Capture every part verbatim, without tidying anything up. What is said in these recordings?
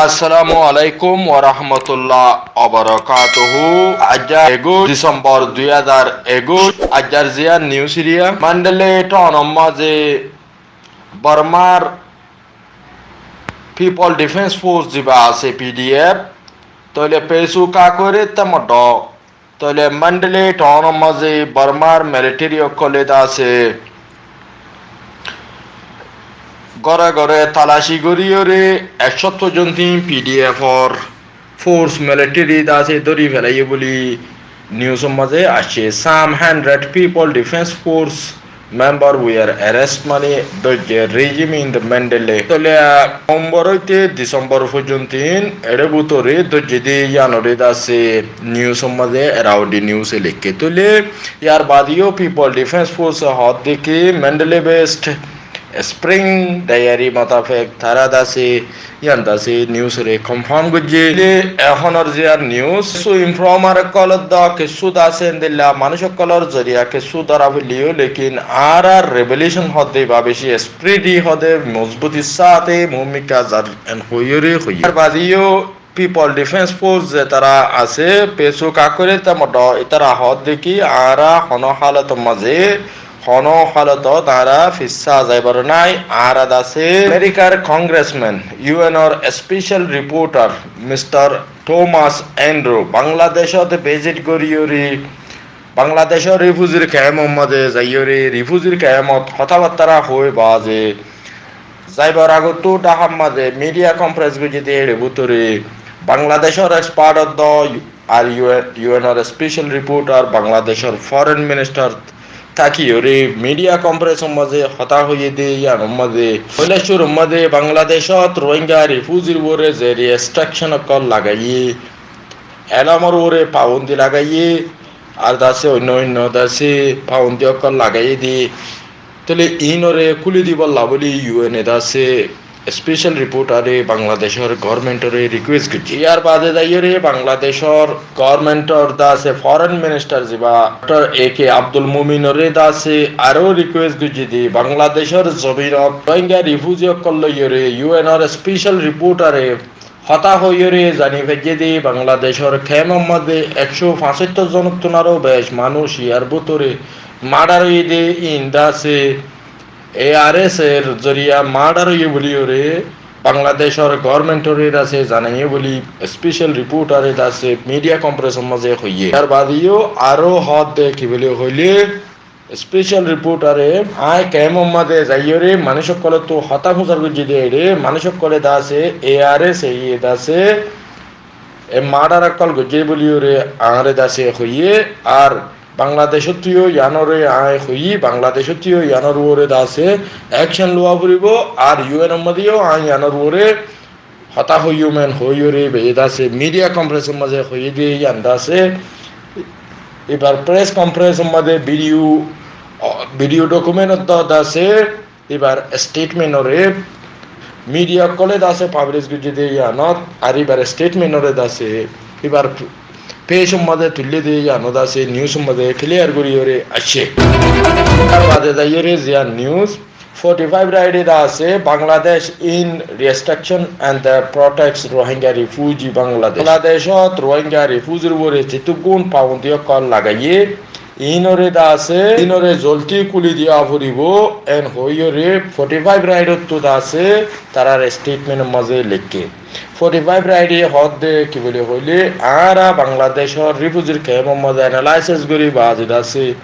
Assalamu alaikum warahmatullah wabarakatuhu. Aijja ekuic December dui házar ekuic. Aijjar ziyán news eriya Mandalay town or mazé Bormar People Defence Force ziba asé P D F, tóile Pesu Kakore temoddo tóile Mandalay town or mazé Bormar military ókkole de asé góre góre talaci goríyore ekcót foijjonto P D F or force military de asé dóri félaiye buli news or mazé aiccé. Some hundred People Defence Force member were arrest, mane dóijje regime in the Mandalay. Tóile November óite December foijjonto ere bútore dóijje de yíanore de asé news or mazé Irrawaddy News e leikké. Tóile yar bade yó People Defence Force e hoódde ki Mandalay based Spring Diary mutabek tará de asé yían de asé news ore confirm goijje. Ehón or ziyán news, kessú informer ókkol de kessú de asé endilla manúic ókkolor zoriya kessú dóra foilleyó, lekin añára revelation hoódde ibá beci spread hoódde mozbutir sáte muúmikká zar en hoiyóre hoiyé. Yar bade yó People Defence Force ze tará asé Pesu Kakore temoddo itará hoódde ki añára honó hálot or mazé honó hálot ot añára fissá zaibar nái. Añára de asé Americar congressman, U N or special reporter Mister Thomas Andrew Bangladecót visit goríyore Bangladecór refugee camp or mazé zaiyóre refugee camp ot hotábattára hoói bade zaibar agottú Dhakar mazé media conference goijjé de ere bútore Bangladecór expert ókkolor ar U N or special reporter Bangladecór foreign minister tákiyóre media conference or mazé hotá hoiyé de yían or mazé foila cúrur mazé Bangladecót Rohingya refugee r uore ze restriction ókkol lagaiyé, elóm or uore pabondi lagaiyé, ar de asé oinno oinno de asé pabondi ókkol lagaiyé de. Tóile iínore kúli dibolla buli U N e de asé special reporter e Bangladecór government ore request goijjé. Yar bade zaiyóre Bangladecór government or de asé foreign minister ziba Doctor A K Abdul Momin ore de asé aró request goijjé de Bangladecór zobin ot Rohingya refugee ókkol loiyóre U N or special reporter e hotá hoiyóre zani faijjé de Bangladecór camp or mazé ekcó fañsóttor zon ottún aró bec manúic yar bútore murder óiye de iín de asé A R S e r zoriya murder óiye buliyóre Bangladecór government ore de asé zanaiyé buli special reporter e de asé media conference or mazé hoiyé. Yar bade yó aró hoódde ki buli hoilé special reporter e aññí camp or mazé zaiyóre manúic ókkolottu hotá fusar goijjé de ere manúic ókkole de asé A R S e de asé e murder ókkol goijjé buliyóre añáre de asé hoiyé. Ar Bangladecóttu yó yíanore aññí hoiyí, Bangladecóttu yó yíanor uore de asé action luwa foribó. Ar U N or mazé yó aññí yíanor uore hotá hoiyum en hoiyóre beye de asé media conference or mazé hoiyé de yían de asé. Ibar press conference or mazé video, video document ot de asé ibar statement ore media ókkole de asé publish goijjé de yíanot, ar ibar statement ore de asé ibar page or mazé tuillé de yíanot de asé news or mazé clear goríyóre aiccé. Yar bade zaiyóre ziyán news, forty five right e de asé Bangladesh in restriction and the protects Rohingya refugee Bangladesh. Bangladecót Rohingya refugee r uore zitúkkun pabondi ókkol lagaiyé, iínore de asé, iínore zoldi kúli diya foribó, en hoiyóre forty five right ottu de asé, tarár statement or mazé leikké. Forty five right e hoódde ki buli hoilé, añára Bangladecór refugee r camp or mazé analysis gorí bade de asé,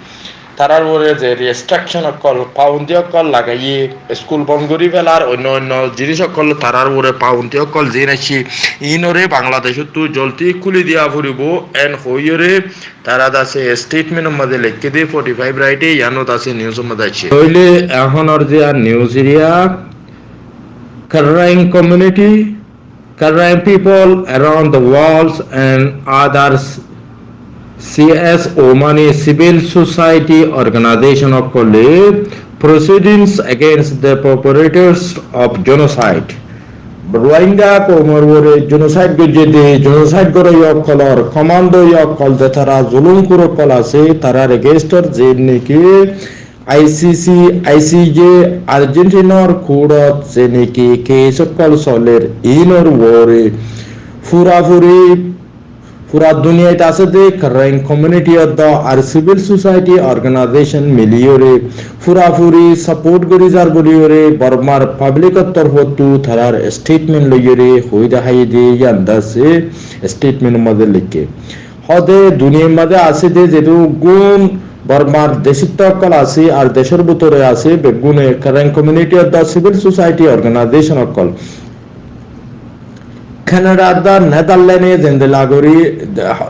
tarár uore ze restriction ókkol, pabondi ókkol lagaiyé, school bon gorí felar, oinno oinno jinis ókkol, tarár uore pabondi ókkol ziín aiccé, iínore Bangladecóttu zoldi kúli diya foribó, en hoiyóre tará de asé statement or mazé leikké de forty five right e, yíanot de asé news or mazé aiccé. Tóile ehón or ziyán news eriya, Karen community, Karen people around the world and others C S O mane civil society organization ókkole proceedings against the perpetrators of genocide Rohingya koumor uore genocide goijjé de, genocide goróiya ókkolor commando ókkol ze tará zulumkór ókkol asé, tarár against or ze niki I C C, I C J, Argentinor kúrot ze niki keis ókkol solér, inor uore furafuri fura duniyait asé de Karen community oddo ar civil society organization miliyóre furafuri support gorí zar buliyóre Bormar public or torfóttu tarár statement loiyóre hoói de háiye de yían de asé statement or mazé leikké. Hoóde duniyair mazé asé de zeddún Bormar decítta ókkol asé ar decór bútore asé beggúne Karen community oddo civil society organization ókkol Canada da Netherland e zendilla gorí,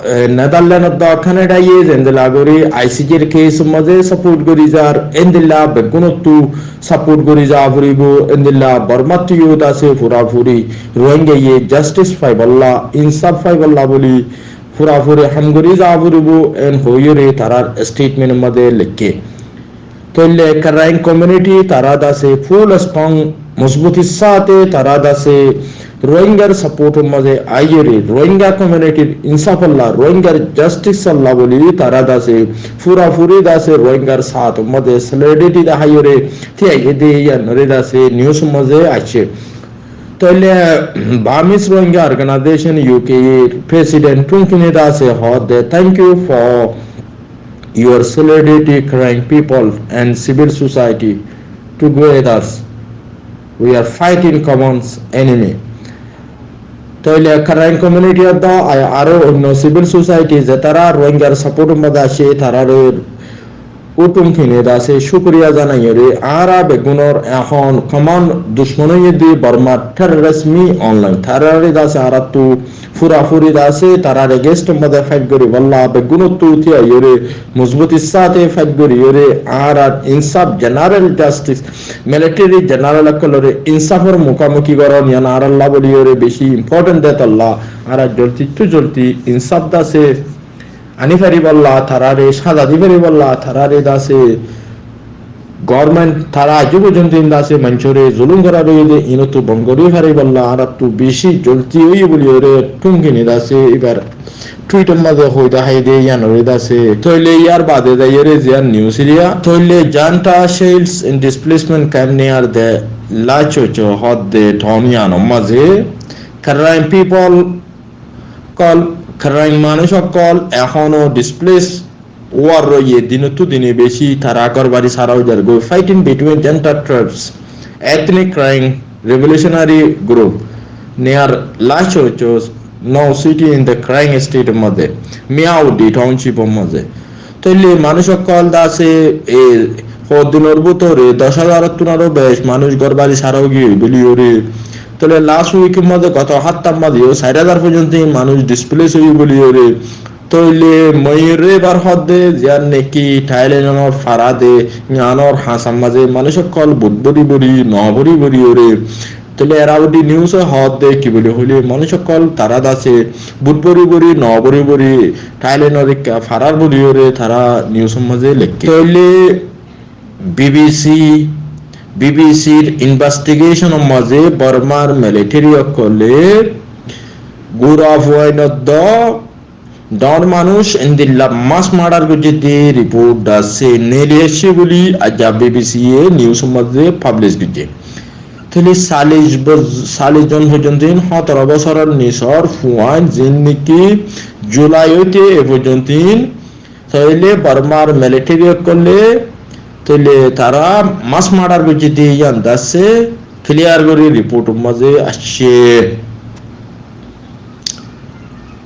eh, Netherland da Canada ye zendilla gorí I C J r case mazé support gorí zar, endilla beggúnottu support gorí za foribó, endilla Bormattu yó dase furafuri Rohingya ye justice faibolla, insaf faibolla buli furafuri ham gorí za foribó, en hoiyóre tarár statement mazé leikké. Tóile Karen community tará dase full strong mozbutir sáte tará dase Rohingyar support or mazé aiyóre Rohingya community r insafolla, Rohingyar justice olla buli tará dase furafuri dase Rohingyar sáte mazé solidarity deháiyóre tíyaiyé de yíanore dase news or mazé aiccé. Tóile Burmese Rohingya Organization U K r president Thungkine dase hoóde, "Thank you for your solidarity, Karen people and civil society together. We are fighting common enemy." Tóile Karen community oddo ar aró oinno civil society zetará Rohingyar support or mazé aiccé, taráre Thungkine dase cúkuriya zanaiyóre añára beggúnor ehón common ducmon óiye de Bormar terrorist mi online. Taráre dase añárattu furafuri dase tarár against or mazé fight goríbolla beggúnottu tíyaiyóre mozbutir sáte fight goríyóre añárar insaf, general justice, military general ókkolore insafor mukamuki gorón yían añáralla buliyóre beci important de tolla añára joldittú joldi insaf dase aní faribólla, taráre sáza di faribólla, taráre dase government tará aijjó foijjonto in dase maincóre zulum gorá roiyé de, inottu bon gorí faribólla añárattu beci joldi óiye buliyóre Thungkine dase ibar tweet or mazé hoói deháiye de yíanore dase. Tóile yíar bade zaiyóre ziyán news eriya, tóile Janta Shells in Displacement Camp near the Lacho Cho hoóde town yían or mazé Karen people ókkol, Karen manúic ókkol ehóno displace ówar roiyé, dinottu dine beci tará górbari sára ói zargói. Fighting between Janta tribes, ethnic Karen revolutionary group near Lacho Cho, now city in the Karen state or mazé, Myawaddy township or mazé. Tóile manúic ókkol dase, e, hoddinor bútore doc házar ottún aró bec manúic górbari sára ói giyé buliyóre. Tóile last week or mazé, goto haftar mazé yó sair házar foijjonto manúic displace óiye buliyóre. Tóile moiyóre ebar hoóde ziyán niki Thailand or fara de, yíanor hañsar mazé manúic ókkol but bóri bóri, no bóri bóriyóre. Tóile Irrawaddy news e hoóde ki buli hoilé manúic ókkol tará dase but bóri bóri, no bóri bóri Thailand or ekka farar buliyóre tará news or mazé leikké. Tóile B B C, B B C r investigation or mazé Bormar military ókkole gura fuain oddo dóñr manúic endilla mass murder goijjé de report dase neeli aiccé buli aijja B B C ye news or mazé publish goijjé. Tóile callic bos-, callic zon foijjonto, hótoro bosóror nisor fuain, zin niki July óite e foijjonto, tóile Bormar military ókkole tóile tará mass murder goijjé de yían dase clear gorí report or mazé aiccé.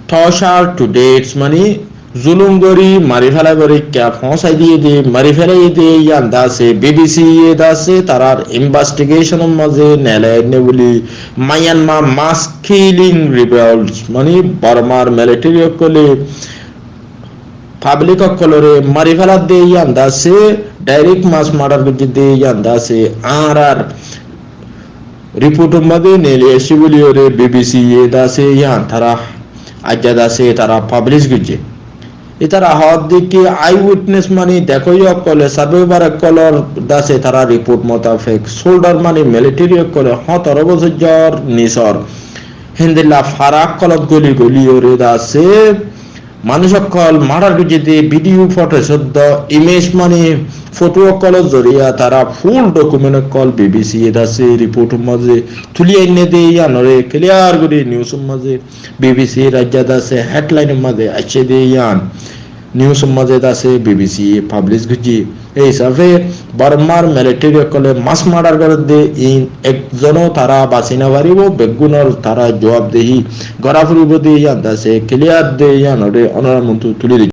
Torture to death, mani zulum gorí mari félaibar ekka foóñsai diyé de, mari félaiye de yían dase B B C ye dase tarár investigation or mazé neeli ainné buli. Myanmar mass killing rebels, mani Bormar military ókkole public ókkolore mari félar de yían dase, direct mass murder goijjé de yían dase, añárar report or mazé neeli aiccé buliyóre B B C ye dase yían tará aijja dase tará publish goijjé. Ítara hoóde ki eyewitness mani dekóiya ókkole, survivor ókkolor dase tará report motafek, soldier mani military ókkole hótoro bosóror nisor héndilla fara ókkolot goli goliyóre dase manúic ókkol murder goijjé de video footage oddo image mani foto ókkolor zoriya tará full document ókkol B B C e dase report or mazé tuli ainné de yíanore clear gori news or mazé B B C e raijja dase headline or mazé aiccé de yían news or mazé dase B B C e publish goijjé. Ei hísafe Bormar military ókkole mass murder gorer de, in ekzono tará basi no faribo, beggúnor tará juab dehi gora foribo de yían dase clear de yíanore onorar muntu tuli di.